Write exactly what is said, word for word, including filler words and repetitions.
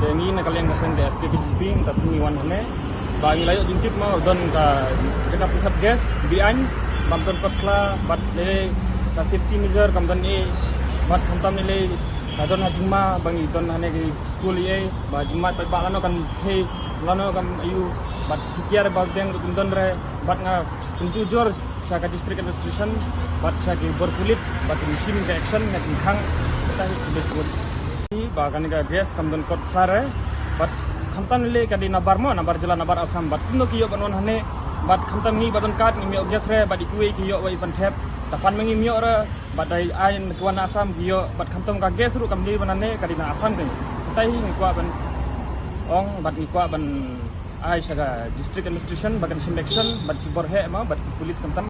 Te ngi na ka liang ka seng ka F K P G P, mynta sngi wan hangne ba ngi la ïoh jingtip ma don ka jaka pynthep gas, biang bam don kot sla, bad lei ka safety measure kam don ei, bad khamtam lei ka don ha jingma ba ngi don hangne ki skul ei, ba jingma pat ba lano kan thei, lano kam ayu, bad ki tiar ba deng ruh kim don re, bad nga pynjujor sha ka district administration bad sha ki bor pulit bad ki machine ka action na ki khang kita hi ki best good. Ba kane ka gas kam don kot sla re bad khamtam lei ka dei nabar mo, nabar jylla, nabar Assam, bad kumno ki ïoh ban wan hangne, bad khamtam ngi ba don card ngim ïoh gas re, bad i kiwei ki ïoh wei ban thep, ta pan ma ngim ïoh re, bad dei ai na ki wan na Assam ki ïoh, bad khamtam ka gas ruh kam dei ban hangne, ka dei na Assam te. Kita hi ngi kwah ban ong bad ngi kwah ban ai sha ka district administration ba kan shim action bad ki bor heh ma bad ki pulit khamtam.